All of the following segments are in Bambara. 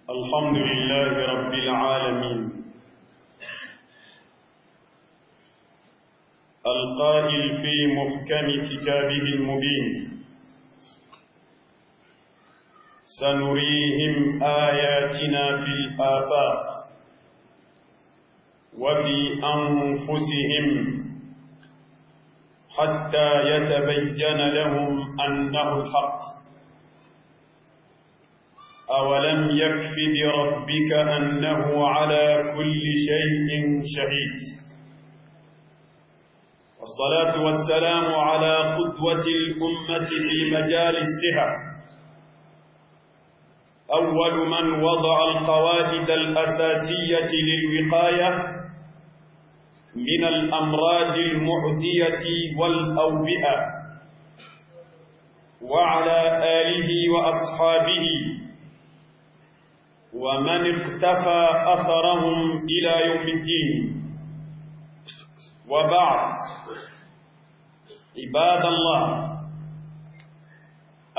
الحمد لله رب العالمين القائل في محكم كتابه المبين سنريهم آياتنا في الآفاق وفي أنفسهم حتى يتبين لهم أنه الحق أولم يكف بربك أنه على كل شيء شهيد والصلاة والسلام على قدوة الأمة في مجال السهى أول من وضع القواعد الأساسية للوقاية من الأمراض المعدية والأوبئة وعلى آله وأصحابه ومن اقتفى أثرهم إلى يوم الدين وبعد عباد الله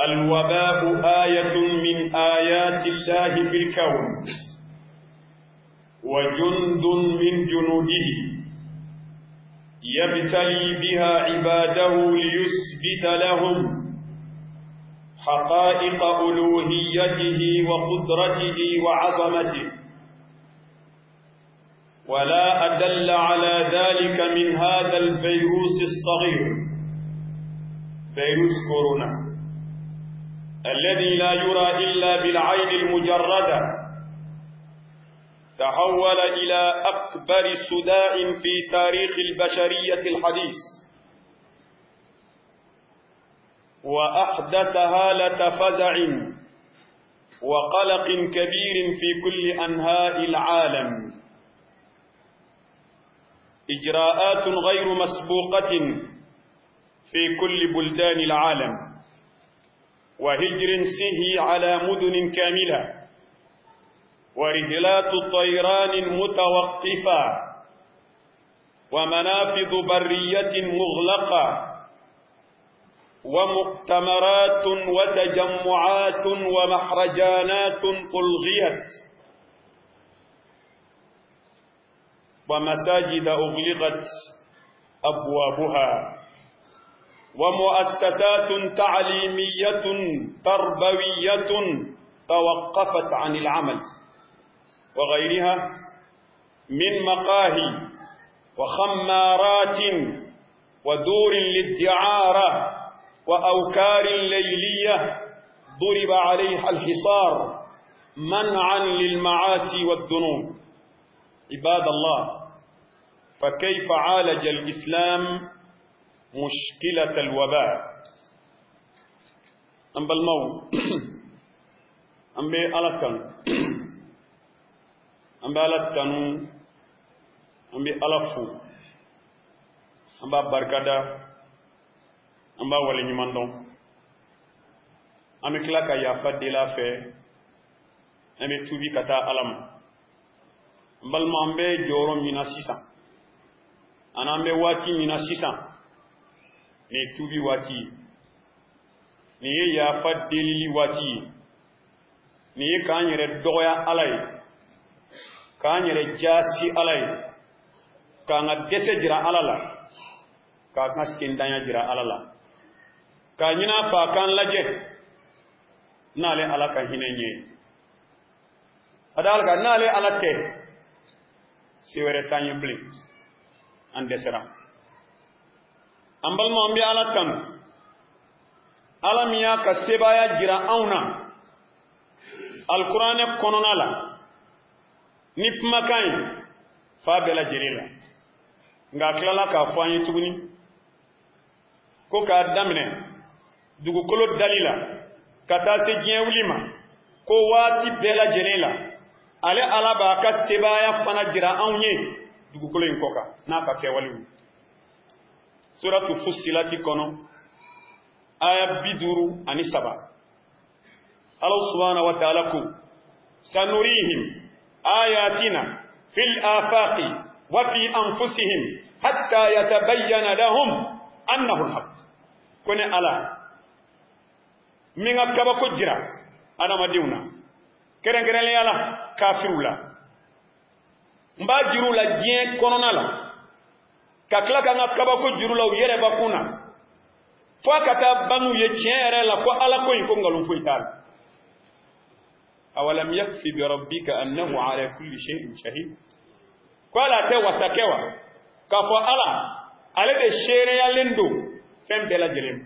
الوباء آية من آيات الله في الكون وجند من جنوده يبتلي بها عباده ليثبت لهم حقائق ألوهيته وقدرته وعظمته ولا أدل على ذلك من هذا الفيروس الصغير فيروس كورونا الذي لا يرى إلا بالعين المجردة تحول إلى أكبر صداع في تاريخ البشرية الحديث وأحدث هالة فزع وقلق كبير في كل أنحاء العالم إجراءات غير مسبوقة في كل بلدان العالم وهجر سهي على مدن كاملة ورحلات طيران متوقفة ومنافذ برية مغلقة ومؤتمرات وتجمعات ومهرجانات ألغيت ومساجد أغلقت أبوابها ومؤسسات تعليمية تربوية توقفت عن العمل وغيرها من مقاهي وخمارات ودور للدعارة وأوكار ليلية ضرب عليها الحصار منعا للمعاصي والذنوب عباد الله فكيف عالج الإسلام مشكلة الوباء an balimaw an bɛ ala tanu an bɛ ala tanu an bɛ ala fo an b'a barikada an b'a waleɲuman dɔn an bɛ tila ka yafa deli a fɛ an bɛ tuubi ka taa ala ma n balima an bɛ jɔyɔrɔ min na sisan ani an bɛ waati min na sisan nin ye tuubi waati ye nin ye yafa delili waati ye nin ye k'an yɛrɛ dɔgɔya ala ye k'an yɛrɛ jaasi ala ye k'an ka dɛsɛ jira ala la k'an ka sendanya jira ala la k'a ɲini a fɛ a k'an lajɛ n'ale ala ka hinɛ ɲɛ ye ka da ala kan n'ale ala tɛ se wɛrɛ t'an ye bilen an dɛsɛra an balima an bɛ ala tanu ala min y'a ka sebaaya jira anw na alikuranɛ kɔnɔna la ni kumakan ye fa bɛɛ lajɛlen la nka a tilala k'a fɔ an ye tuguni ko k'a daminɛ dugukolo dali la ka taa se diɲɛ wuli ma ko waati bɛɛ lajɛlen la ale ala b'a ka sebaaya fana jira anw ye dugukolo in kɔ kan n'a ka kɛwalew suratu fusilati kɔnɔ aya 53 ala subhanahu wa ta'ala ko sanurihim ayatina fil afaqi wa fi anfusihim hatta yatabayyana lahum annahu alhaq ko ne ala min ka kabako jira adamadenw na Kɛrɛnkɛrɛnnenya la kafiriw la, n b'a jir'u la diɲɛ kɔnɔna la, ka tila ka n ka kabako jir'u la u yɛrɛbakun na, fo a ka taa bange u ye tiɲɛ yɛrɛ la ko Ala ko in ko nkalon foyi t'a la. Awalam yakfi bi rabbika annahu ala kulli shay'in shahid. Ko Ala tɛ wasa kɛ wa k'a fɔ Ala ale de seereyalen don fɛn bɛɛ lajɛlen ma.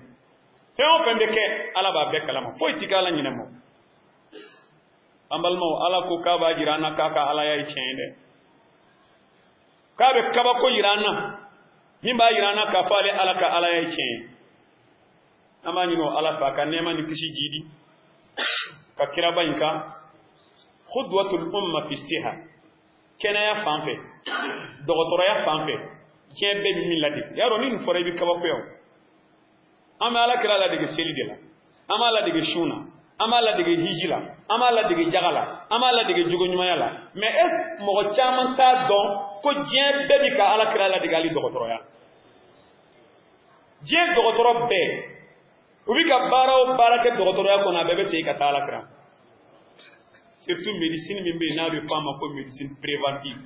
Fɛn o fɛn bɛ kɛ, Ala b'a bɛɛ kalama, foyi ti kɛ Ala ɲinɛ ma. An balimaw, Ala ko k'a b'a jira an na k'a ka Alaya ye tiɲɛ ye dɛ, k'a bɛ kabako jira an na min b'a jira an na k'a fɔ ale Ala ka Alaya ye tiɲɛ ye. An b'a ɲini o Ala fɛ a ka nɛɛma ni kisi jidi ka kiraba in kan, khudwatul umma fi siha, kɛnɛya fan fɛ, dɔgɔtɔrɔya fan fɛ, diɲɛ bɛɛ bɛ min ladege. Y'a dɔn ni nin fɔra i bɛ kabakoya o. An bɛ Ala kira ladege seli de la, an b'a ladege sun na, an b'a ladege hiji la, an b'a ladege jaga la, an b'a ladege jogoɲumanya la. Mais est ce mɔgɔ caman t'a dɔn ko diɲɛ bɛɛ bi ka Ala kira ladege hali dɔgɔtɔrɔya? Diɲɛ dɔgɔtɔrɔ bɛɛ, u bi ka baara o baara kɛ dɔgɔtɔrɔya kɔnɔ, a bɛɛ bɛ segin ka taa Ala kira. Surtout médecine min bɛ yen n'a bɛ fɔ a ma ko médecine préventive,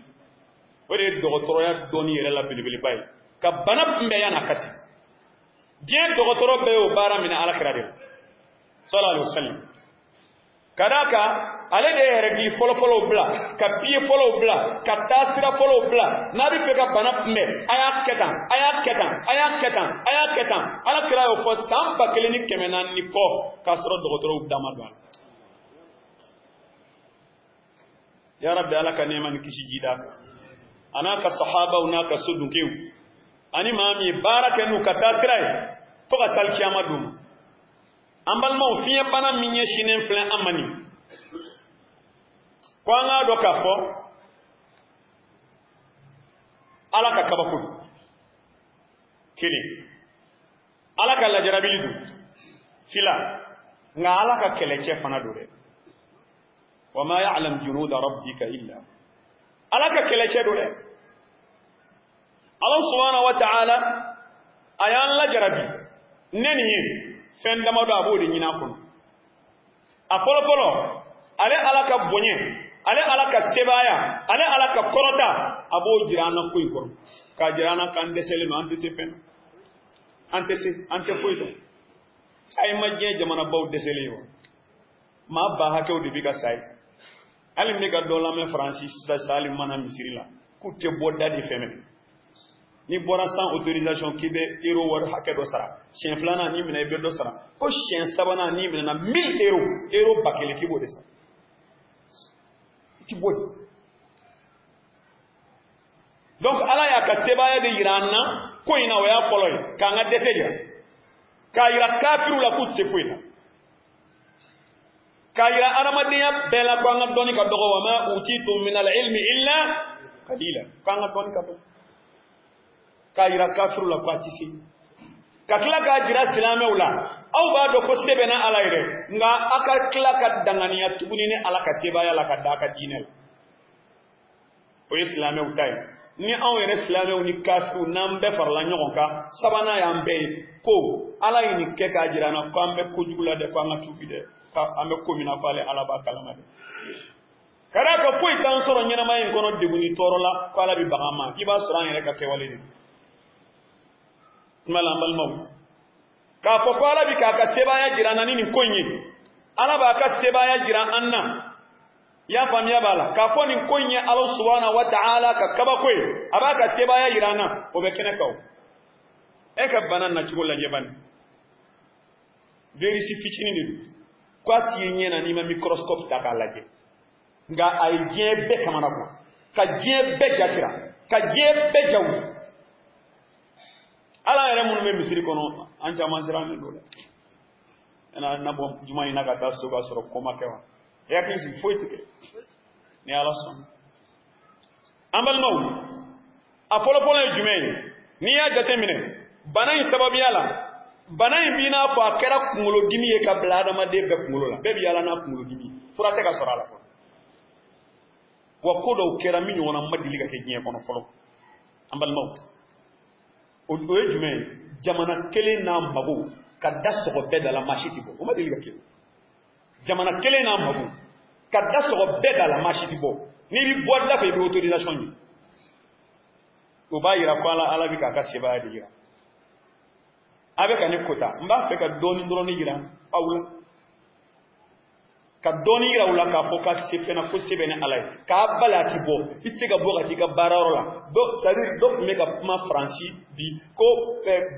o de ye dɔgɔtɔrɔya dɔnni yɛrɛ la belebeleba ye, ka bana kunbɛn yan'a ka se. Diɲɛ dɔgɔtɔrɔ bɛɛ y'o baara minɛ Ala kira de la sallallahu alaihi wasallam, ka d'a kan ale de ye règle fɔlɔfɔlɔw bila, ka pied fɔlɔw bila, ka taasira fɔlɔw bila. N'a bɛ fɛ ka bana kunbɛn, a y'a kɛ tan, a y'a kɛ tan, a y'a kɛ tan, a y'a kɛ tan. Ala kira y'o fɔ san 1400 ni kɔ, k'a sɔrɔ dɔgɔtɔrɔw da ma don a la. Ya Rabbi, Ala ka nɛɛma ni kisi jida a n'a ka sahabaw n'a ka sodunkew ani maa min ye baara kɛ n'u ka taasira ye fo ka sali kiyama don ma. An balimaw, fiɲɛbana min ɲɛsinnen filɛ an ma nin, ko an k'a dɔn k'a fɔ Ala ka kabako don, kelen, Ala ka lajarabili don, fila, nka Ala ka kɛlɛcɛ fana don dɛ. Wa ma ya'lam junuda rabbika illa, Ala ka kɛlɛcɛ don dɛ. Ala subhanahu wa ta'ala a y'an lajarabi ne nin ye fɛn damadɔ, a b'o de ɲini a kɔnɔ. A fɔlɔfɔlɔ, ale Ala ka bonya, ale Ala ka sebaaya, ale Ala ka kɔrɔta, a b'o jira an na ko in kɔnɔ, k'a jira an na k'an dɛsɛlen don, an tɛ se fɛn na, an tɛ se, an tɛ foyi dɔn. A ye ma diɲɛ jamanabaw dɛsɛlen ye wa, maa ba hakɛw de bɛ ka sa ye. Hali n bɛ ka dɔ lamɛn Faransi sisan sisan, hali mana misiri la, k'u tɛ bɔ da de fɛ mɛnɛ. N'i bɔra sans autorisation, k'i bɛ euro wari hakɛ dɔ sara. Siɲɛ filanan n'i minɛ, i bɛ dɔ sara. Ko siɲɛ sabanan n'i minɛna, 1000 euro, euro 1000, k'i b'o de sara, i ti bɔ yen. Donc Ala y'a ka sebaaya de yira an na ko in na, o y'a fɔlɔ ye, k'an ka dɛsɛ yira, k'a yira kafiriw la k'u tɛ se foyi la, k'a yira adamadenya bɛɛ la ko an ka dɔnni ka dɔgɔ. Wa ma utitum min al-ilmi illa qalila, k'an ka dɔnni ka dɔgɔ, k'a yira kafiriw la ko a ti se, ka tila k'a jira silamɛw la, aw b'a dɔn ko se bɛ na Ala yɛrɛ, nka aw ka tila ka danganiya tuguni ni Ala ka sebaaya la, ka da a ka diinɛ la. O ye silamɛw ta ye. Ni anw yɛrɛ silamɛw ni kafiriw n'an bɛɛ farala ɲɔgɔn kan, sabanan y'an bɛɛ ye ko Ala ye nin kɛ k'a jira an na ko an bɛ kojugu la dɛ, ko an ka tuubi dɛ, k'an bɛ ko min na, k'ale Ala b'a kalama dɛ. Ka d'a kan foyi t'an sɔrɔ ɲɛnamaya in kɔnɔ degun ni tɔɔrɔ la ko Ala bɛ baga an ma, i b'a sɔrɔ an yɛrɛ ka kɛwale de don. Kuma la, an balimaw, k'a fɔ ko Ala bɛ k'a ka sebaaya jira an na ni nin ko in ye, Ala b'a ka sebaaya jira an na, i y'a faamuya b'a la k'a fɔ nin ko in ye Ala subahana wa ta'ala ka kabako ye, a b'a ka sebaaya jira an na, o bɛ kɛnɛ kan. O e ka bana nacogo lajɛ bani, virus fitinin de don, ko a t'i ye ɲɛ na n'i ma microscope ta k'a lajɛ, nka a ye diɲɛ bɛɛ kamana gan, ka diɲɛ bɛɛ jasira, ka diɲɛ bɛɛ jawuli. Ala yɛrɛ minnu bɛ misiri kɔnɔ, an caman sirannen don dɛ. Na na bɔ juma in na ka taa so ka sɔrɔ ko ma kɛ wa, i hakili sigi, foyi tɛ kɛ ni Ala sɔnna. An balimaw, a fɔlɔfɔlɔ ye jumɛn ye? N'i y'a jateminɛ bana in sababuya la, bana in b'i n'a fɔ a kɛra kunkolodimi ye ka bila adamaden bɛɛ kunkolo la, bɛɛ bɛ yaala n'a kunkolodimi, fura tɛ ka sɔrɔ a la fɔlɔ. Wa ko dɔw kɛra min ɲɔgɔnna ma deli ka kɛ diɲɛ kɔnɔ fɔlɔ. An balimaw, o ye jumɛn ye? Jamana kelen n'a mago ka da sɔgɔ bɛɛ da la, maa si tɛ bɔ, o ma deli ka kɛ. Jamana kelen n'a mago Ka da sɔgɔ bɛɛ da la, maa si tɛ bɔ. N'i bɛ bɔ da fɛ, i bɛ autorisation ɲini. O b'a yira ko ala ala bɛ k'a ka sebaaya de yira. A bɛ ka ne kota, n b'a fɛ ka dɔɔnin dɔrɔn yira aw la, ka dɔɔnin yira u la k'a fɔ k'a se fɛn na, ko se bɛ ne ala ye, k'a bali a ti bɔ, i tɛ se ka bɔ ka t'i ka baarayɔrɔ la. Dɔ, c'est à dire, dɔ tun bɛ ka kuma Faransi bi ko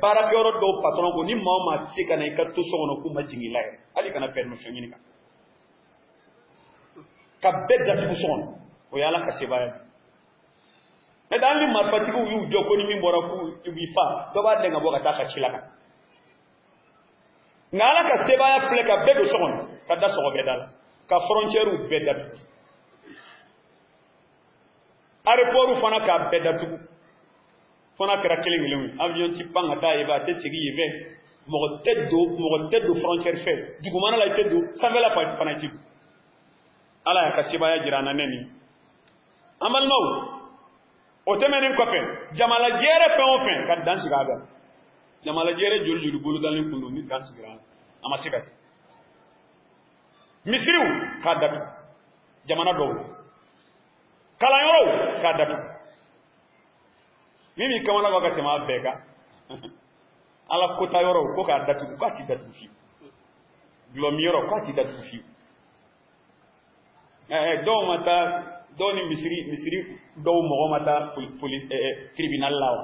baarakɛyɔrɔ dɔw patron ko ni maa o maa tɛ se ka na i ka to so kɔnɔ, k'u ma jigin i la yɛrɛ, hali kana permission ɲini kan ka bɛɛ datugu so kɔnɔ. O ye ala ka sebaaya ye. N'o tɛ, hali ni marifatigiw y'u jɔ ko ni min bɔra k'u b'i fa, dɔ b'a dɛn ka bɔ ka taa ka ci la kan. Nka ala ka sebaaya filɛ, ka bɛɛ don so kɔnɔ, ka da sɔgɔ bɛɛ da la, ka frontières bɛɛ datugu, aéroport fana k'a bɛɛ datugu. Fo n'a kɛra kelen kelenw ye, avion ti pan ka taa yen fɛ, a tɛ segin yen fɛ, mɔgɔ tɛ don, mɔgɔ tɛ don frontière fɛ, dugumana la i tɛ don, sanfɛla fana i tɛ don. Ala y'a ka sebaaya jira an na. Ne ni an balimaw, o tɛmɛnen kɔfɛ, jamalajɛrɛ fɛn o fɛn, ka dan sigi a bɛɛ. Jamalajɛrɛ joli joli bolodalen kun don ni dan sigira, a ma se ka kɛ. Misiriw k'a datugu jamana dɔw la, kalanyɔrɔw k'a datugu. Min b'i kamana ka tɛmɛ a bɛɛ kan, ala kota yɔrɔw ko k'a datugu, k'a ti datugu fiyewu. Dulɔmiyɔrɔ, k'a ti datugu fiyewu. Dɔw ma taa, dɔw ni misiri dɔw mɔgɔ ma taa police tribunal la wa,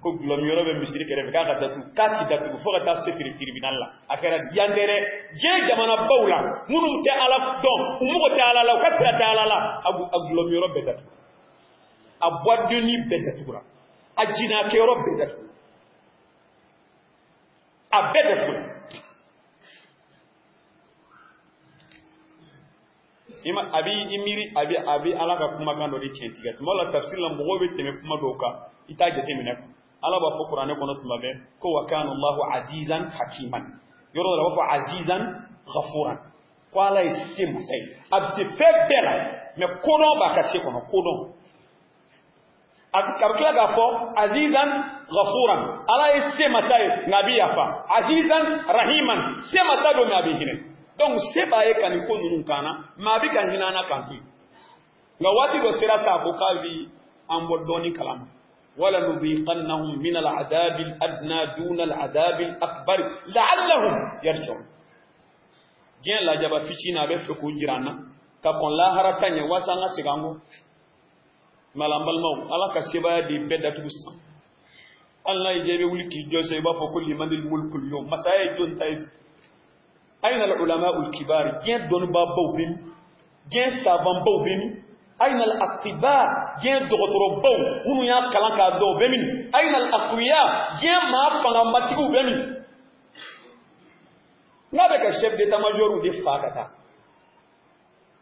ko dulɔmiyɔrɔ bɛ misiri kɛrɛfɛ, k'a ka datugu, k'a ti datugu fo ka taa se tribunal la. A kɛra yan tɛ dɛ, diɲɛ jamanabaw la minnu tɛ ala dɔn, u mago tɛ ala la, u ka sira tɛ ala la, a dulɔmiyɔrɔ bɛɛ datugu, a boîte de nuit bɛɛ datugura, a jinakɛyɔrɔ bɛɛ datugura, a bɛɛ datugura. I ma a b'i miiri, a bɛ ala ka kumakan dɔ de tiɲɛ tigɛ. Tuma dɔ la, tafsir la, mɔgɔw bɛ tɛmɛ kuma dɔw kan, i t'a jateminɛ. Ala b'a fɔ kuranɛ kɔnɔ tuma bɛɛ ko wa kana Allahu azizan hakiman. Yɔrɔ dɔ la, a b'a fɔ azizan ghafuran, ko ala ye se masa ye, a bɛ se fɛn bɛɛ la, mais kodɔn b'a ka se kɔnɔ, kodɔn. A bɛ tila k'a fɔ azizan ghafuran, ala ye se masa ye, nka a bɛ yafa. Azizan rahiman, se masa don, mais a bɛ hinɛ. Donc se b'a ye ka nin ko ninnu kan na, mais a bɛ ka hinɛ an na k'an to yen. Nka waati dɔ sera sa, a ko k'a bi an bɔ dɔɔni kalama: wala nuziqannahum min al'adabi al'adna duna al'adabi al'akbar la'allahum yarji'un. Diɲɛ lajaba fitinin, a bɛ fɛ k'o jira an na ka kɔn lahara ta ɲɛ, walasa an ka segin an kɔ. Mala an balimaw, ala ka sebaaya de bɛɛ datugu sisan. Hali n'a y'i diya, i bɛ wuli k'i jɔ sisan, i b'a fɔ ko limanil mulkul yawm, masaya ye jɔn ta ye? Ayna al ulama al kibar? Diɲɛ dɔnnibaabaw bɛ min? Diɲɛ savanbaw bɛ min? Ayna al atiba? Diɲɛ dɔgɔtɔrɔbaw minnu y'a kalan k'a dɔn, o bɛ min? Ayna al aqwiya? Diɲɛ maa fangamatigiw bɛ min? N'a bɛ ka chef d'état major de fa ka taa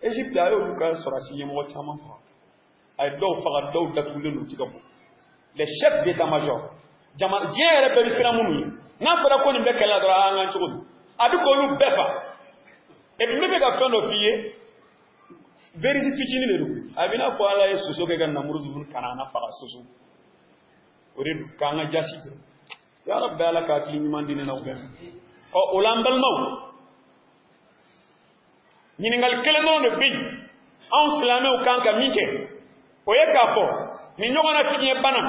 Égypte, a y'olu ka sɔrɔdasi ɲɛmɔgɔ caman faga, a ye dɔw faga, dɔw datugulen don, u ti ka bɔ. Les chefs d'état major, jama diɲɛ yɛrɛ bɛɛ bɛ siran minnu ye, n'a fɔra ko nin bɛ kɛlɛ la dɔrɔn, an kan cogo di, a bɛ k'olu bɛɛ fa. Et puis n bɛ fɛ ka fɛn dɔ f'i ye, virus fitinin de don. A bɛ n'a fɔ ala ye soso kɛ ka Namuruzu kana faga, soso o de don k'an ka jasi jɔ. Ya Rabbi, ala ka hakili ɲuman di ne n'aw bɛɛ ma. Ɔ, o la, an balimaw, ɲininkali kelen dɔrɔn de bɛ yen anw silamɛw kan ka min kɛ, o ye k'a fɔ nin ɲɔgɔnna fiɲɛ bana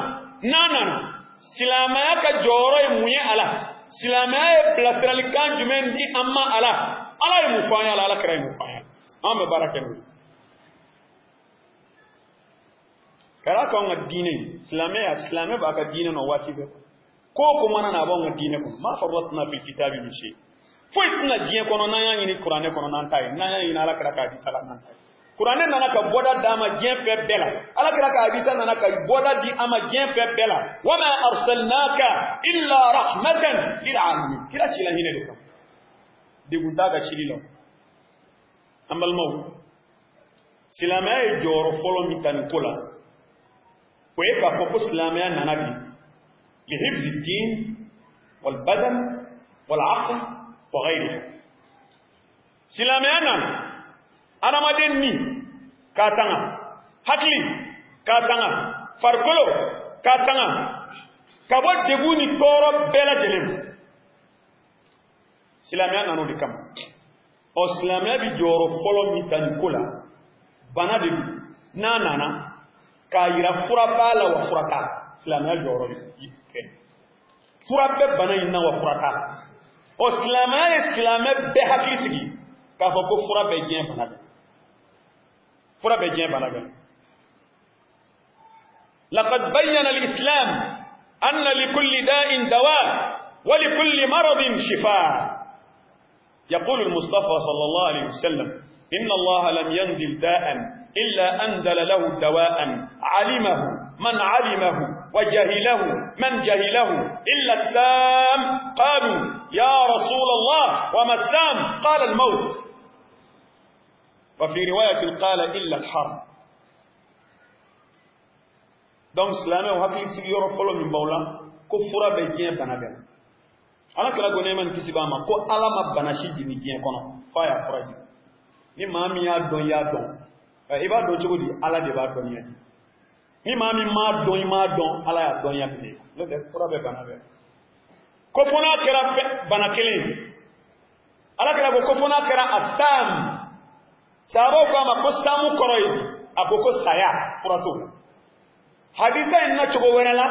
n'a nana, silamɛya ka jɔyɔrɔ ye mun ye a la? Silamɛya ye bilasiralikan jumɛn di an ma a la? Ala ye mun fɔ an ye a la? Ala kira ye mun fɔ an ye? An bɛ baara kɛ n'o ye. Kɛra k'anw ka diinɛ, silamɛya, silamɛ b'a ka diinɛ nɔ waati bɛɛ. Ko o ko mana na, a b'anw ka diinɛ kɔnɔ. Ma farratna fil kitabi min shay. Foyi tɛna diɲɛ kɔnɔ n'an y'a ɲini kuranɛ kɔnɔ n'an ta ye, n'an y'a ɲini ala kira ka hadisa la n'an ta ye. Kuranɛ nana ka bɔda d'an ma diɲɛ fɛn bɛɛ la, ala kira ka hadisa nana ka bɔda di an ma diɲɛ fɛn bɛɛ la. Wama arsalnaka illa rahmatan lil alamin. Kira cila hinɛ de kama, degun t'a ka cili la. An balimaw, silamɛya ye jɔyɔrɔ fɔlɔ min ta nin ko la, o ye k'a fɔ ko silamɛya nana bi lihifzi din wal badan wal aql wa ghayriha. Silamɛya nana adamaden ni k'a tanga, hakili k'a tanga, farikolo k'a tanga ka bɔ degun ni tɔɔrɔ bɛɛ lajɛlen ma. Silamɛya nana o de kama. Ɔ, silamɛya bɛ jɔyɔrɔ fɔlɔ min ta nin ko la, bana de don, n'a nana k'a yira fura b'a la wa fura t'a la. Silamɛya jɔyɔrɔ de kɛ, fura bɛ bana in na wa fura t'a la. Ɔ, silamɛya ye silamɛ bɛɛ hakili sigi k'a fɔ ko fura bɛ diɲɛ bana bɛɛ, fura bɛ diɲɛ bana bɛɛ. لقد بين الإسلام أن لكل داء دواء ولكل مرض شفاء. يقول المصطفى صلى الله عليه وسلم: إن الله لم ينزل داء إلا أنزل له دواء، علمه من علمه وجهله من جهله إلا السام. قالوا: يا رسول الله، وما السام؟ قال: الموت. وفي رواية قال: إلا الحرب. Donc silamɛw, hakili sigi yɔrɔ fɔlɔ min b'aw la, ko fura bɛ diɲɛ bana bɛɛ la. Ala kira ko, nɛɛma ni kisi b'a ma, ko Ala ma bana si jigin diɲɛ kɔnɔ f'a y'a fura jigin. Ni maa min y'a dɔn, i y'a dɔn. I b'a dɔn cogo di? Ala de b'a dɔnniya di. Ni maa min m'a dɔn, i m'a dɔn, Ala y'a dɔnniya minɛ. N'o tɛ, fura bɛ bana bɛɛ. Ko fo n'a kɛra bana kelen ye. Ala kira ko fo n'a kɛra a saam. Sahabaw ko a ma ko saamu kɔrɔ ye di? A ko ko saya, fura t'o la. Hadisa in na cogo wɛrɛ la,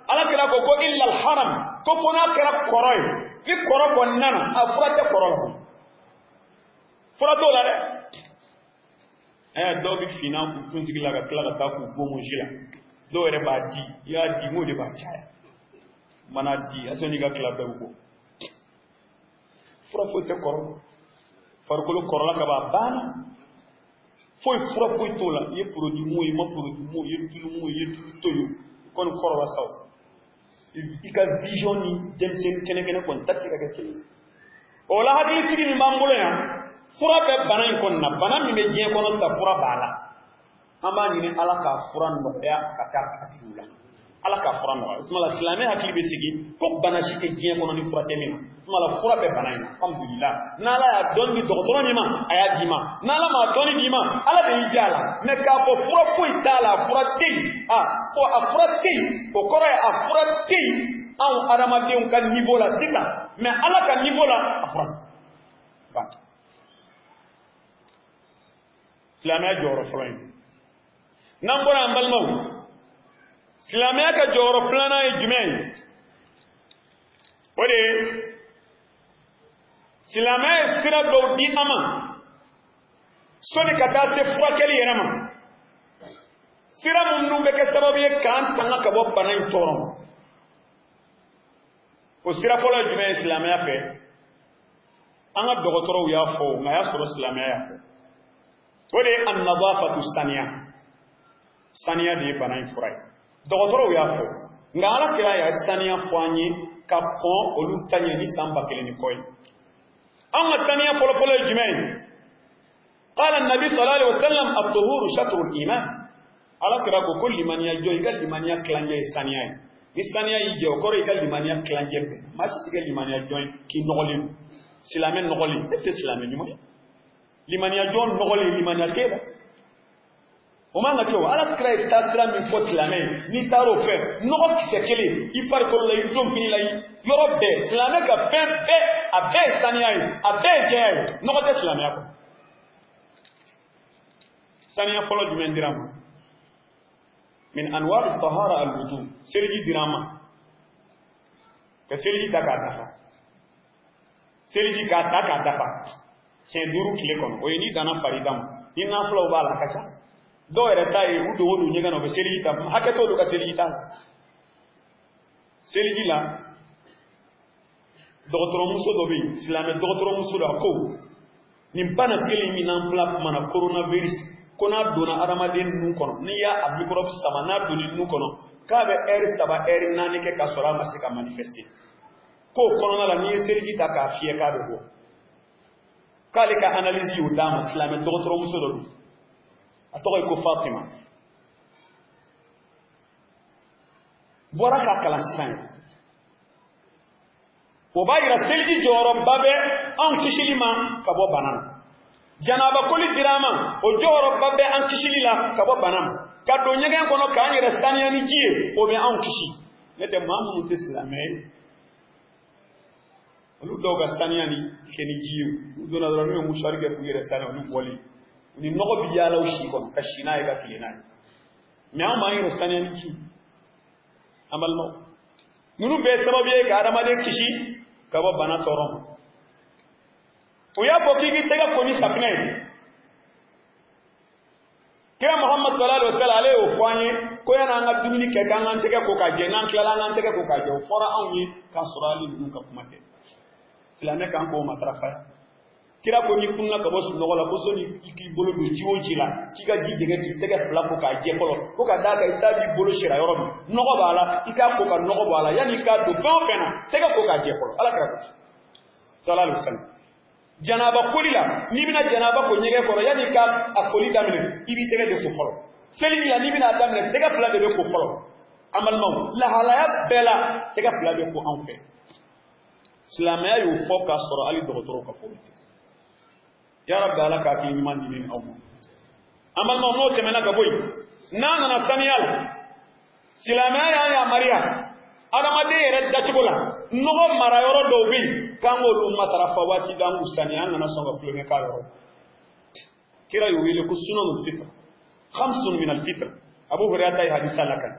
Ala kira ko ko illa alharam, ko fo n'a kɛra kɔrɔ ye. Ni kɔrɔ kɔni nana, a fura tɛ kɔrɔ la, fura t'o la dɛ. Dɔw bɛ finna k'u kunsigi la ka tila ka taa k'u gomo ji la. Dɔw yɛrɛ b'a di, i y'a di, n'o de b'a caya mana di a sɔnni, i ka tila bɛɛ bɛ bɔ. Fura foyi tɛ kɔrɔ, farikolo kɔrɔla ka ban, a banna, foyi, fura foyi t'o la. I ye produit mun ye, i ma produit mun ye, i ye tulu mun ye, i ye tulu to yen, i kɔni kɔrɔla sa o. I ka vision ni denmisɛnnin kɛnɛ kɛnɛ kɔni ta tɛ se ka kɛ kelen ye. O la, hakilisigi min b'an bolo yan, fura bɛ bana in kɔni na. Bana min bɛ diɲɛ kɔnɔ sisan, fura b'a la. An b'a ɲini Ala k'a fura nɔgɔya ka taa a tigiw la, Ala k'a fura nɔgɔya. O tuma la, silamɛ hakili bɛ sigi ko bana si tɛ diɲɛ kɔnɔ ni fura tɛ min na. O tuma la, fura bɛ bana in na, alhamdulillah. N'Ala y'a dɔnni di dɔgɔtɔrɔ min ma, a y'a d'i ma. N'Ala m'a dɔnni d'i ma, Ala de y'i diya a la. Mɛ k'a fɔ fura foyi t'a la, a fura tɛ yen, a ko a fura tɛ yen, o kɔrɔ ye a fura tɛ yen anw adamadenw ka niveau la sisan, mɛ Ala ka niveau la, a fura ban. Silamɛya jɔyɔrɔ fɔlɔ ye. N'an bɔra an balimaw, silamɛya ka jɔyɔrɔ filanan ye jumɛn ye? O de ye silamɛya ye sira dɔw di an ma sɔnni ka taa se furakɛli yɛrɛ ma, sira minnu bɛ kɛ sababu ye k'an tanga ka bɔ bana in tɔɔrɔ ma. O sira fɔlɔ ye jumɛn ye silamɛya fɛ? An ka dɔgɔtɔrɔw y'a fɔ, nka a y'a sɔrɔ silamɛya y'a fɔ. O de ye annadafatu, saniya. Saniya de ye bana in fura ye. Dɔgɔtɔrɔw y'a fɔ, nka Ala kira y'a saniya fɔ an ye ka kɔn olu ta ɲɛ ni san 1000 ni kɔ ye. An ka saniya fɔlɔfɔlɔ ye jumɛn ye? قال النبي صلى الله عليه وسلم: الطهور شطر الإيمان. Ala kira ko ko limaniya jɔ, i ka limaniya kilancɛ ye saniya ye. Ni saniya y'i jɛ, o kɔrɔ i ka limaniya kilancɛ bɛɛ. Maa si tɛ kɛ limaniya jɔn ye k'i nɔgɔlen don. Silamɛ nɔgɔlen, e tɛ silamɛ ɲuman ye. Limaniya jɔn nɔgɔlen, limaniya t'e la, o man ka kɛ. O Ala kira ye taasira min fɔ silamɛ ye, n'i taara o fɛ, nɔgɔ kisɛ kelen i farikolo la, i donfini la, yɔrɔ bɛɛ, silamɛ ka fɛn bɛɛ, a bɛɛ ye saniya ye, a bɛɛ ye jɛya ye. Nɔgɔ tɛ silamɛya kɔnɔ. Saniya fɔlɔ jumɛn dira ma? Min anwar tahara alwudu, seliji dira ma, ka seliji ta k'a dafa, seliji k'a ta k'a dafa siɲɛ 5 tile kɔnɔ. O ye n'i danna farida ma. Ni nafilaw b'a la, a ka ca. Dɔw yɛrɛ ta ye u don o don ɲɛgɛn na, u bɛ seliji ta, hakɛ t'olu ka seliji ta la. Seliji la, dɔgɔtɔrɔmuso dɔ bɛ yen, silamɛ dɔgɔtɔrɔmuso dɔ, a ko nin bana kelen min n'an fila kumana, coronavirus, ko n'a donna adamaden nun kɔnɔ, n'i y'a a microbe sama, n'a donna nun kɔnɔ, k'a bɛ ɛri 3, ɛri 4 kɛ ka sɔrɔ a ma se ka manifester. K'o kɔnɔna la, n'i ye seliji ta k'a fiyɛ, k'a bɛ bɔ. K'ale ka analyse y'o d'a ma. Silamɛ dɔgɔtɔrɔmuso dɔ don, a tɔgɔ ye ko Fatima, bɔra k'a kalan sisan ye. O b'a yira seliji jɔyɔrɔba bɛ anw kisili ma ka bɔ bana na. Janaba koli dira an ma, o jɔyɔrɔba bɛ an kisili la ka bɔ bana ma. Ka don ɲɛgɛn kɔnɔ k'an yɛrɛ saniya ni ji ye, o bɛ anw kisi. Ne tɛ maa minnu tɛ silamɛ ye, Olu dɔw ka saniya ni kɛ ni ji ye, u donna dɔrɔn n'u ye mouchoir kɛ k'u yɛrɛ saniya, olu bɔlen u ni nɔgɔ bi yaala u si kɔnɔ ka si n'a ye, ka tile n'a ye. Mais anw b'an yɛrɛ saniya ni ji. An balimaw, ninnu bɛɛ ye sababu ye ka adamaden kisi ka bɔ bana tɔɔrɔ ma. U y'a fɔ k'i k'i tɛgɛ ko ni safinɛ ye. Kira Muhammad sallallahu alaihi wasallam, ale y'o fɔ an ye ko yanni an ka dumuni kɛ, k'an k'an tɛgɛ ko k'a jɛ, n'an tilala, an k'an tɛgɛ ko k'a jɛ. O fɔra anw ye k'a sɔrɔ hali ninnu ka kuma tɛ. Silamɛ kan k'o matarafa. Kira ko n'i kunna ka bɔ sunɔgɔ la, ko sɔnni i k'i bolo don ji o ji la, k'i ka ji jɛgɛ k'i tɛgɛ fila ko k'a jɛ fɔlɔ, ko ka d'a kan i ta b'i bolo sira yɔrɔ min, nɔgɔ b'a la, i k'a ko ka nɔgɔ bɔ a la. Yanni i k'a don fɛn o fɛn na, tɛgɛ ko k'a jɛ fɔlɔ. Ala kira ko sallallahu alaihi wasallam, janaba koli la, n'i bɛna janaba ko ɲɛgɛn kɔnɔ, yanni i ka a koli daminɛ, i b'i tɛgɛ de ko fɔlɔ. Seli la, n'i bɛna a daminɛ, tɛgɛ fila de bɛ ko fɔlɔ. An balimaw, lahalaya bɛɛ la, tɛgɛ fila bɛ ko anw fɛ. Silamɛya y'o fɔ k'a sɔrɔ hali dɔgɔtɔrɔw ka fɔ tɛ. Ya Rabbi, Ala k'a hakili ɲuman di min aw ma. An balimaw, n'o tɛmɛna ka bɔ yen, n'a nana saniya la, silamɛya y'an yamaruya adamaden yɛrɛ dacogo la, nɔgɔ mara yɔrɔ dɔw bɛ yen k'an k'olu matarafa waati bɛɛ, an k'u saniya, an kana sɔn ka tulonkɛ k'a yɔrɔ. Kira y'u wele ko sunanul fitr, khamsun min al fitr. Abu Hurairah ta ye hadisa la kan.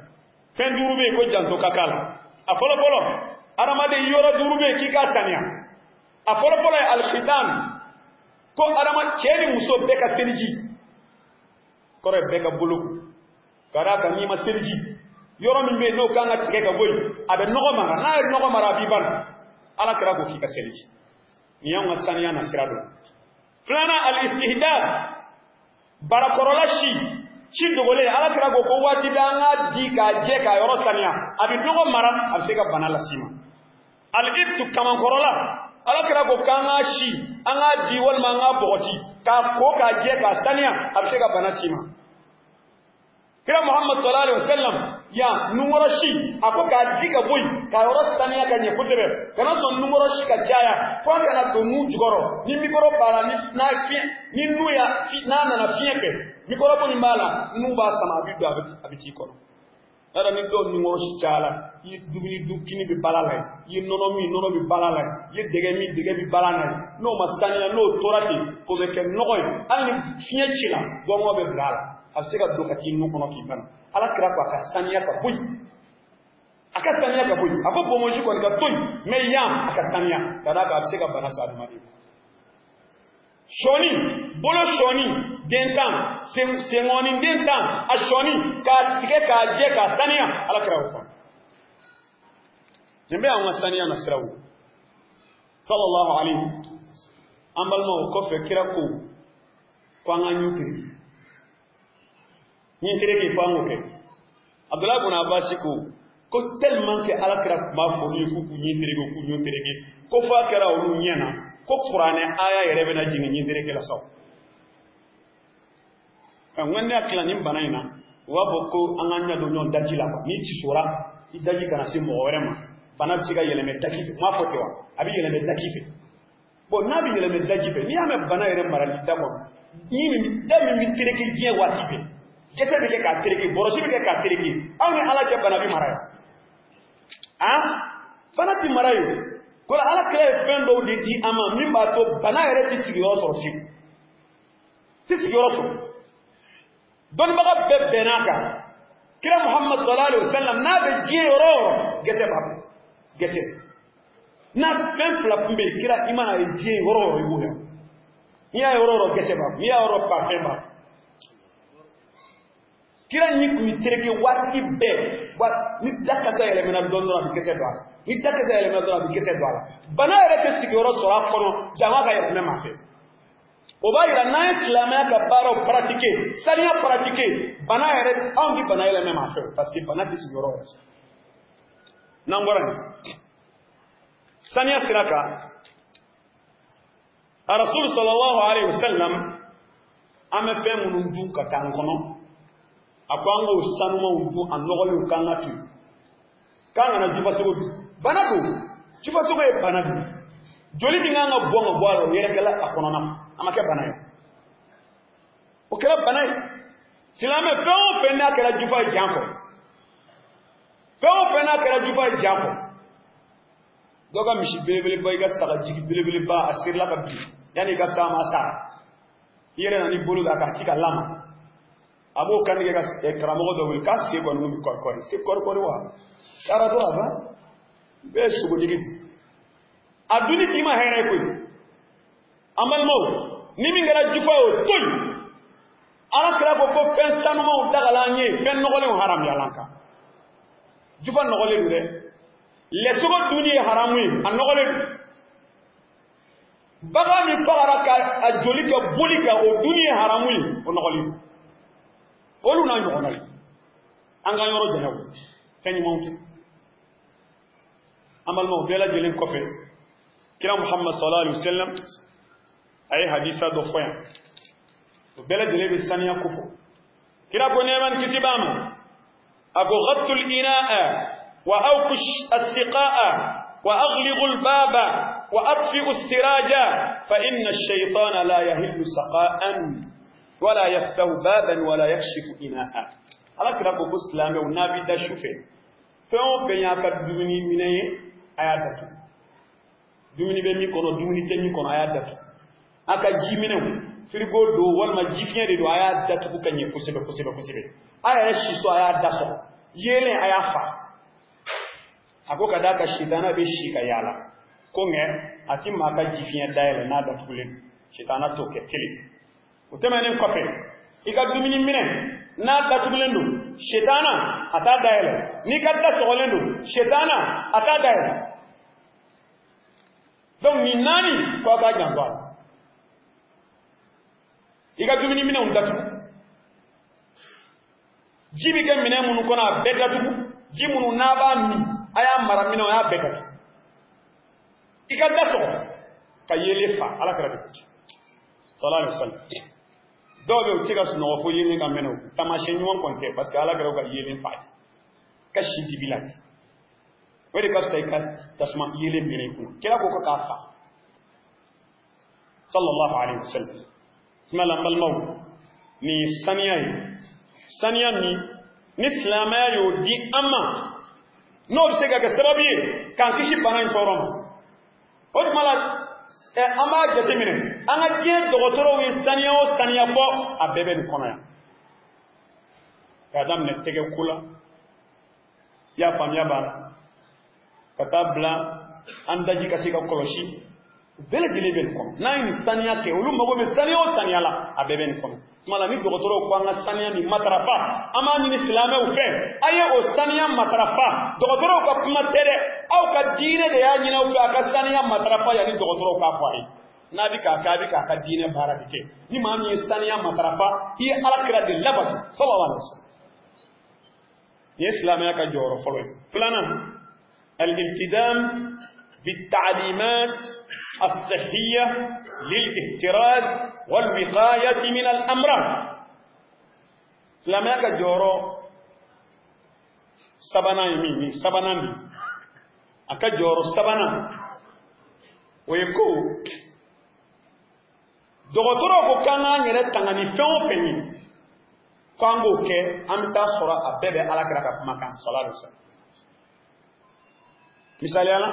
Fɛn duuru bɛ yen ko janto ka k'a la. A fɔlɔ fɔlɔ, adamaden yɔrɔ duuru bɛ yen k'i k'a saniya. A fɔlɔ fɔlɔ ye alkhitan, ko adama cɛ ni muso bɛɛ ka seliji, kɔrɔ ye bɛɛ ka boloko. Ka d'a kan n'i ma seliji, yɔrɔ min bɛ yen n'o kan ka tigɛ ka bɔ yen, a bɛ nɔgɔ mara. N'a ye nɔgɔ mara, a b'i bana. Ala kira ko k'i ka seliji. Nin y'anw ka saniya na sira dɔ. Filanan, al-istihdad, barakɔrɔla si si dogolen. Ala kira ko ko waati bɛ an k'a di k'a jɛ k'a yɔrɔ saniya, a bɛ nɔgɔ mara, a bɛ se ka bana las'i ma. Al-ibtu, kamankɔrɔla, Ala kira ko k'an k'a si, an k'a di walima an k'a bɔgɔti k'a ko k'a jɛ k'a saniya, a bɛ se ka bana s'i ma. Kira Muhammad sallallahu alaihi wasallam yan nunkɔrɔ si, a ko k'a di ka bɔ yen k'a yɔrɔ saniya ka ɲɛ kosɛbɛ, kana sɔn nunkɔrɔ si ka caya fo a kana don nun jukɔrɔ. Ni mikɔrɔ b'a la, ni n'a fiɲɛ ni nun ya n'a nana fiɲɛ fɛ, mikɔrɔbu min b'a la, nun b'a sama, a bɛ don, a bɛ t'i kɔnɔ. Yɔrɔ ni dɔw nunkɔrɔ si cayara, i ye dumuni dun, kini bɛ bala la yen, i ye nɔnɔ min, nɔnɔ bɛ bala la yen, i ye dɛgɛ min, dɛgɛ bɛ bala la yen. N'o ma saniya, n'o tora ten, o bɛ kɛ nɔgɔ ye. Hali ni fiɲɛ cila, gɔngɔn bɛ bila a la, a bɛ se ka don ka t'i nun kɔnɔ k'i bana. Ala kira ko a ka saniya ka bɔ yen, a ka saniya ka bɔ yen. A ko bonbonsi kɔni ka to yen, mais yan a ka saniya, ka d'a kan a bɛ se ka bana sa adamaden ma. Sɔɔni, bolo sɔɔni den 10, senkɔni den 10, a sɔɔni k'a tigɛ k'a jɛ k'a saniya, Ala kira y'o fɔ. Nin bɛɛ y'anw ka saniya na siraw ye, sallallahu alayhi. An balimaw, o kɔfɛ, kira ko ko an ka ɲin tereke, ɲin tereke, fo an k'o kɛ. Abdulayi bun Abbas ko ko tellement que Ala kira tun b'a fɔ olu ye k'u k'u ɲin tereke, k'u ɲin tereke, ko f'a kɛra olu ɲɛ na ko kuranɛ aya yɛrɛ bɛna jigin ɲin tereke la sa. Nka ne hakili la, nin bana in na, u b'a fɔ ko an k'an ɲɛ don ɲɔgɔn daji la quoi. N'i tisora, i daji kana se mɔgɔ wɛrɛ ma. Bana bɛ se ka yɛlɛmɛ daji fɛ, u m'a fɔ ten wa? A bɛ yɛlɛmɛ daji fɛ. Bon, n'a bɛ yɛlɛmɛ daji fɛ, n'i y'a mɛn bana yɛrɛ marali da kɔnɔ, ni min da min bɛ tereke diɲɛ waati bɛɛ, gɛsɛ bɛ kɛ k'a tereke, bɔrɔsi bɛ kɛ k'a tereke, aw ni Ala cɛ, bana bɛ mara yan? Han, bana tɛ mara yen. Ko la, Ala kira ye fɛn dɔw de di an ma min b'a to bana yɛrɛ tɛ sigiyɔrɔ sɔrɔ fiyewu, tɛ sigiyɔrɔ sɔrɔ. Dɔnnibaga bɛɛ bɛnn'a kan, kira Muhammad sallallahu alaihi wasallam, n'a bɛ diɲɛ yɔrɔ o yɔrɔ, gɛsɛ b'a bolo. Gɛsɛ n'a fɛn fila tun bɛ yen, kira i mana ye diɲɛ yɔrɔ o yɔrɔ, i b'o ye. N'i y'a yɔrɔ o yɔrɔ, gɛsɛ b'a bolo. N'i y'a yɔrɔ, parfum b'a bolo. Kira ɲi kun bɛ tereke waati bɛɛ. Wa ni da kasa yɛlɛmana dɔɔnin dɔrɔn, a bɛ gɛsɛ don a la. Ni da kasa yɛlɛmana dɔrɔn, a bɛ gɛsɛ don a la. Bana yɛrɛ tɛ sigiyɔrɔ sɔrɔ a kɔnɔ, jama ka yɛlɛmɛ ma fɛ. O b'a yira n'an ye silamɛya ka baaraw pratiquer, saniya pratiquer, bana yɛrɛ, anw tɛ bana yɛlɛmɛ ma fɛ, parce que bana tɛ sigiyɔrɔ yɛrɛ sɔrɔ. N'an bɔra yen, saniya sira kan, a Rasul sallallahu alaihi wasallam, an bɛ fɛn minnu dun ka taa an kɔnɔ, a ko an k'o sanumanw dun, a nɔgɔlenw k'an ka to yen, k'an kana jifasogo dun. Bana don, jifasogo ye bana dun. Joli min kan ka bɔn ka bɔ a la, o yɛrɛkɛla a kɔnɔna, a ma kɛ bana ye, o kɛra bana ye. Silamɛ, fɛn o fɛn n'a kɛra jufa ye, jan kɔ. Fɛn o fɛn n'a kɛra jufa ye, jan kɔ. Dɔ ka misi belebeleba, i ka sagajigi belebeleba, a sirila ka bin yanni i ka s'a ma, a sara. I yɛrɛ nana i bolo da k'a ci ka lama, a b'o kantigɛ ka karamɔgɔ dɔ wele k'a sen kɔni bɛ kɔri kɔri, se kɔri kɔri wa sara dɔ a ban bɛɛ ye sogodigi a dunni t'i ma hɛrɛ ye koyi. An balimaw, ni min kɛra jufa ye, o to yen. Ala kira ko ko fɛn sanumanw dagala an ye, fɛn nɔgɔlenw haramuyala an kan. Jufa nɔgɔlen don dɛ. Lɛsogo dunni ye haramu ye, a nɔgɔlen don. Bagan min fagara ka a joli kɛ boli kan, o dunni ye haramu ye, o nɔgɔlen don. Olu n'a ɲɔgɔnna ye, an ka yɔrɔ janya o fɛn ɲumanw tɛ. An balimaw, bɛɛ lajɛlen kɔfɛ, kira Muhammad sallallahu alaihi wa sallam a ye hadisa dɔ fɔ yan, o bɛɛ lajɛlen bɛ saniya ko fɔ. Kira ko, nɛɛma ni kisi b'a ma, a ko: ghattul inaa wa awku as-siqaa wa aghliqu al-baba wa atfi'u as-siraja, fa inna ash-shaytana la yahillu saqa'an wala yaftahu baban wala yakshifu inaa. Ala kira ko ko silamɛw, n'a bɛ da su fɛ, fɛn o fɛn y'a ka dumuni minɛ ye, a y'a datugu. Dumuni bɛ min kɔnɔ, dumuni tɛ min kɔnɔ, a y'a datugu. A ka ji minɛw, firigo don walima ji fiɲɛ de don, a y'a datugu ka ɲɛ kosɛbɛ kosɛbɛ kosɛbɛ. A yɛrɛ siso, a y'a da sɔgɔ. Yeelen, a y'a fa. A ko ka d'a kan sitana bɛ si ka yaala ko nkɛ a ti maa ka ji fiɲɛ dayɛlɛ n'a datugulen don, sitana t'o kɛ. Kelen o tɛmɛnen kɔfɛ, i ka dumuni minɛ n'a datugulen don, sitana a t'a dayɛlɛ. N'i ka da sɔgɔlen don, sitana a t'a dayɛlɛ. Donc nin naani ko a k'a janto a la: i ka dumuni minɛnw datugu, ji bɛ kɛ minɛn minnu kɔnɔ, a bɛɛ datugu, ji minnu n'a b'a min, a y'a mara minɛnw, a y'a bɛɛ datugu, i ka da sɔgɔ, ka yeelen fa. Ala kɛra de ko sallallahu alaihi wasallam. Dɔw bɛ yen, u tɛ se ka sunɔgɔ fo yeelen ka mɛnɛ. O taamasiyɛn ɲuman kɔni tɛ, parce que ala kɛra ka yeelen fa ten, ka si dibi la ten, o de ka fisa i ka tasuma yeelen minɛ i kunna. Kira ko k'a fa, sallallahu alaihi wasallam. Kuma la, n balimaw, nin ye saniya ye, saniya min ni silamɛya y'o di an ma, n'o bɛ se ka kɛ sababu ye k'an kisi bana in tɔɔrɔ ma. O tuma la, an b'a jateminɛ, an ka diɲɛ dɔgɔtɔrɔw ye saniya o saniya fɔ, a bɛɛ bɛ nin kɔnɔ yan, k'a daminɛ tɛgɛ ko la, i y'a faamuya b'a la, ka taa bila an daji ka se ka kɔlɔsi, u bɛɛ lajɛlen bɛ nin kɔnɔ. N'an ye nin saniya kɛ, olu mago bɛ saniya o saniya la, a bɛɛ bɛ nin kɔnɔ. Tuma la, ni dɔgɔtɔrɔw ko an ka saniya nin matarafa, an b'a ɲini silamɛw fɛ, a ye o saniya matarafa. Dɔgɔtɔrɔw ka kuma tɛ dɛ, aw ka diinɛ de y'a ɲini aw fɛ a ka saniya matarafa yanni dɔgɔtɔrɔw k'a fɔ a ye. N'a bɛ k'a kɛ, a bɛ k'a ka diinɛ baara de kɛ. Ni maa min ye saniya matarafa, i ye ala kira de labato, sallallahu alaihi wasallam. Nin ye silamɛya ka jɔyɔrɔ fɔlɔ ye. Filanan, الالتزام بالتعليمات الصحية للاحتراز والوقاية من الأمراض. Silamɛya ka jɔyɔrɔ sabanan ye min ye, sabanan bi a ka jɔyɔrɔ sabanan, o ye ko dɔgɔtɔrɔw ko k'an k'an yɛrɛ tanga ni fɛn o fɛn ye, k'an k'o kɛ, an bɛ taa sɔrɔ a bɛɛ bɛ ala kira ka kumakan, sallallahu alaihi wasallam. Misaliya la,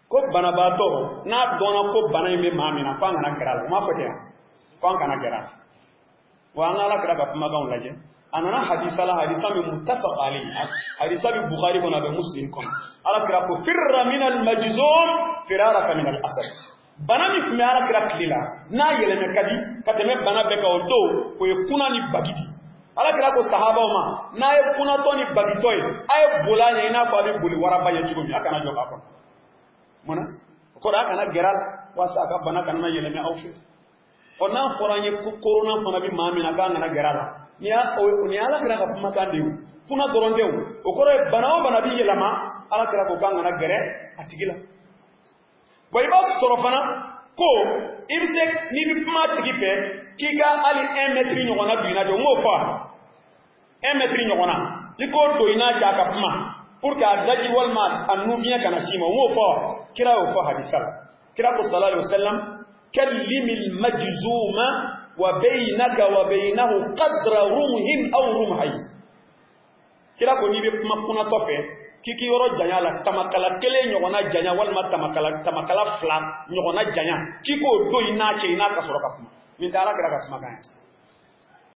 ko banabaatɔ n'a dɔnna ko bana in bɛ maa min na, ko an kana gɛrɛ a la. U m'a fɔ ten, ko an kana gɛrɛ a la wa? An ka ala kira ka kumakanw lajɛ. A nana hadisa la, hadisa min muttafaq alayhi, hadisa bɛ Bukhari kɔnɔ, a bɛ Muslim kɔnɔ. Ala kira ko: firra min al majzum firaraka min al asad. Bana min tun bɛ ala kira tile la, n'a yɛlɛmɛ ka di ka tɛmɛ bana bɛɛ kan o don, o ye kuna ni bagidi. Ala kira ko sahabaw ma: n'a ye kunatɔ ni bagitɔ ye, a ye boli a ɲɛ i n'a fɔ a bɛ boli waraba ɲɛ cogo min. A kana jɔ k'a kɔnɔ. Munna? O kɔrɔ, a kana gɛrɛ a la walasa a ka bana kana na yɛlɛmɛ aw fɛ. Ɔ, n'a fɔra an ye ko korona fana bɛ maa min na, k'an kana gɛrɛ a la, nin ye ala kira ka kumakan de ye. Kuna dɔrɔn tɛ o, o kɔrɔ ye bana o bana bɛ yɛlɛma, ala kira ko k'an kana gɛrɛ a tigi la. Bon, i b'a sɔrɔ fana ko i bɛ se, n'i bɛ kuma a tigi fɛ, k'i ka hali 1 mètre ɲɔgɔnna don i n'a cɛ. O m'o fɔ wa? 1 mètre ɲɔgɔnna, i k'o don i n'a cɛ a ka kuma, pour que a daji walima a nubiɲɛ kana s'i ma. O m'o fɔ wa? Kira y'o fɔ hadisa la. Kira ko, sallallahu alaihi wasallam: kallimi al-majzuma wa baynaka wa baynahu qadra rumhin aw rumhayn. Kira ko n'i bɛ kuma kunatɔ fɛ, K'i k'i yɔrɔ janya la, tamakala kelen ɲɔgɔnna janya walima tamakala fila ɲɔgɔnna janya, k'i k'o don i n'a cɛ, i n'a ka sɔrɔ ka kuma. Nin tɛ ala kira ka kumakan ye.